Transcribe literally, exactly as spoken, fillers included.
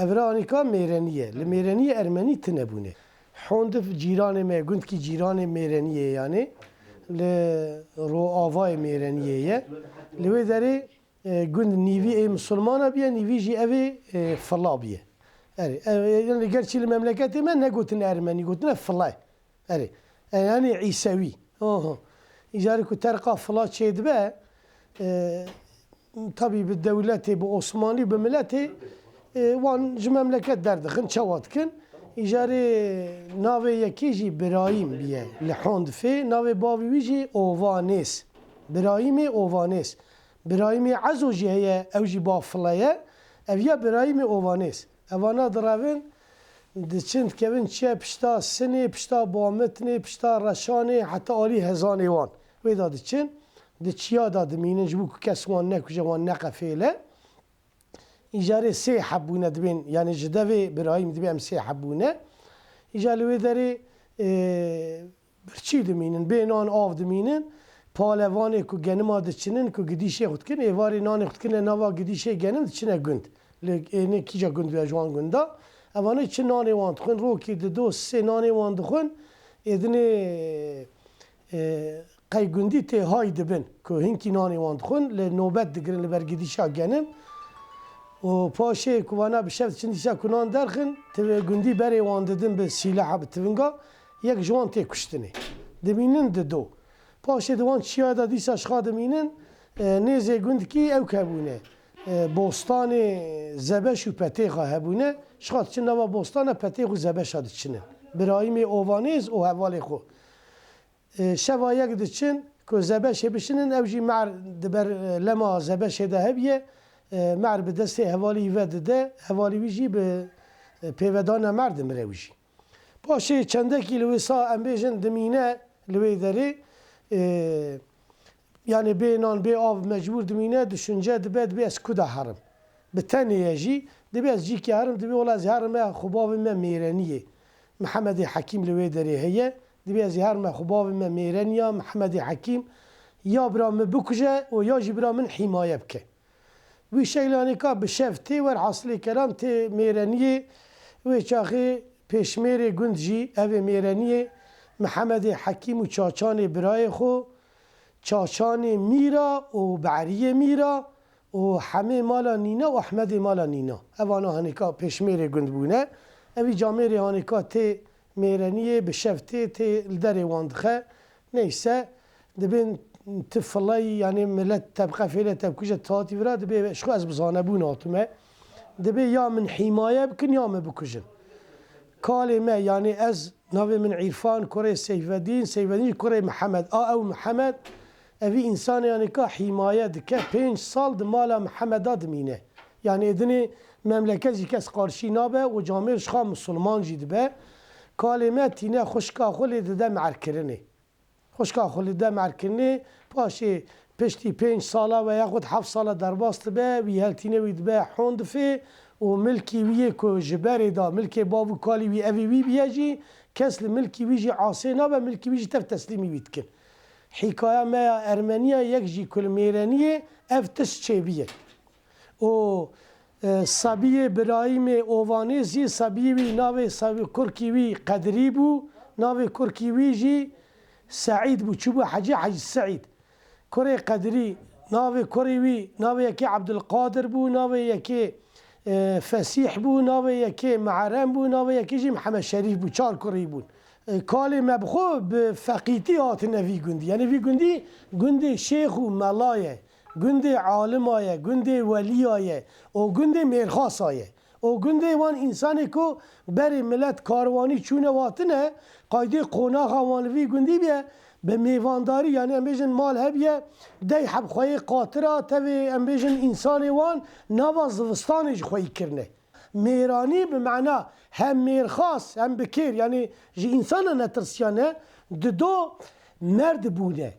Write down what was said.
Evra anîka mêrenî ye. Li mêreniyê ermenî tine bûne. Hondif cîranê me, gundkî cîranê mêreniyê yanê. Li roavayê mêreniyê ye. Li wê derê, e, gund nîvî ê misilmana biye, nîvî jî evê, e, fila biye. Erê, e, yani gerçî li memleketê me negotin ermenî, gotine fila. Erê. E, yani Îsewî. Oho. Îcarê ku terqa fila çêdibe, e, tabî bi dewletê, bi Osmanlî, bi miletê, e, wan ji memleket derdixin, çawa dikin? Îcarê navê yekê jî Birayîm biye li Hondifê, navê bavî wî jî Ovanêz. Birayîmê Ovanêz. Birayîmê Ezo jî heye, ew jî bafile ye. Ev ya Birayîmê Ovanêz. Evana direvin, diçin dikevin çiye pişta Sinê, pişta Bamitnê, pişta Reşanê, heta alî hezanê wan. Wê de diçin, di çiya de dimînin, ji bo ku kes wan nekuje, wan neqefêle. Îcarê sê heb bûne dibên, yani ji devê Birayîm dibê em sê heb bûne. Îca li wê derê, e, birçî dimînin, bê nan av dimînin. Palevanê ku genima diçinin, ku gidîşê xwe dikin, êvarê nanê xwe dikin li nava gidîşê genim diçine gund. Li ênê kîja gund be ji wan gunda. Evane çi nanê wan dixwin, rokî dido sê nanê wan dixwin. Êdinê, e, qey gundî tê hay dibin, ku hinkî nanê wan dixwin, li nobet digirin li ber gidîşa genim. Û paşê ku vana bi şev diçin dîsa ku nan derxin, tivê gundî berê wan didin bi sîleha, bi tivinga, yek ji wan tê kuştinê. Dimînin dido. Paşê di wan çiya de dîsa ji xwe dimînin, e, nêzê gundkî ew hebûne. E, bostanê zebeş û petê xwe hebûne. Ji xwe diçin nava bostana petê xwe zebeşa diçinin. Birayîmê Ovanêz û hevalê xwe. E, şeva yek diçin ku zebeşê bişinin, ew jî mer di ber, e, lema zebeşê de hebiye, e, mer bi destê hevalî ve dide, hevalî wî jî bi, e, pêvedana mer dimire wî jî. Paşê çendekî li wê sa em bêjin dimîne li wê derê, e, yani bê nan, bê av mecbûr dimîne, düşünce dibe, dibê ez ku de herim. Bi tenê ye jî, dibê ez cîkê herim, dibê wela ez herime, xwe bavê me mêreniyê. Mihemedê Hekîm li wê derê heye, dibê ez herime, xwe bavê me mêreniya, Mihemedê Hekîm ya bira min bikuje û ya jî bira min hîmaye bike. Wî şeklê anîka bi şev tê, werhasilê kelam tê mêreniyê, wê çaxê pêşmêrê gund jî evê mêreniyê Mihemedê Hekîm û Çaçanê birayê xwe, Çaçanê Mîra û Beriyê Mîra û Hemê mala Nîna û Ehmedê mala Nîna. Evana hanîka pêşmêrê gund bûne. Evî camêrê hanîka tê mêreniyê, bi şev tê, tê li derê wan dixe. Neyse, dibên ti fileyî, yani milet tebqe fêle tebkuje tatî vira, dibê ji xwe ez bi zanebûn hatime. Dibê ya min hîmaye bikin ya min bikujin. Kalê me, yani ez, navê min Îrfan, kurê Seyfedîn, Seyfedîn jî kurê Mihemed. A ew Mihemed, evî însanê yani ka hîmaye dike, pênc sal di mala Mihemeda dimîne. Yani êdinê memleket jî kes qarşî nabe û camêr ji xwe misilman jî dibe. Kalê me tîne xwişka xwe lê dide merkirinê. Xwişka xwe li de merkirinê, paşê piştî pênc sala ve yaxud heft sala derbas dibe, wî heltîne wî dibe Hondifê û milkî wî yê ku ji berê da, milkê bav û kalî wî evê wî biye jî, kes li milkî wî jî asê nabe, milkî wî jî tev teslîmî wî dikin. Hîkaya me ya Ermeniya yek jî ku li mêreniyê ev tişt çêbiye. û, e, Sabiyê Birayîmê Ovanêzî, Sabiyê wî navê Sabî kurkî wî Qedirî bû, navê kurkî wî jî Seîd bû, çûbû Hecî, Hecî Seîd. Kurê Qedirî, navê kurê wî, navê yekê Ebdulqadir bû, navê yekê, e, Fesîh bû, navê yekê Meherem bû, navê yekê jî Mihemed Şerîf bû, çar kurî bûn. E, kalê me bi xwe bi feqîtî hatine vî gundî. Yanî vî gundî gundê şêx û mela ye. Gundê alima ye, gundê weliya ye û gundê mêrxasa ye. Û gundê wan însanê ku berê milet karwanî çûne hatine, qaydê qonaxa wan li vî gundî bûye, bi mêvandarî, yanî em bêjin mal hebiye, dey heb xweyê qatira, tevê em bêjin însanê wan nava zivistanê ji xweyî kirine. Mêranî bi mena hem mêrxas hem bi kêr, yanî ji însana netirsiyane, dido merd bûne.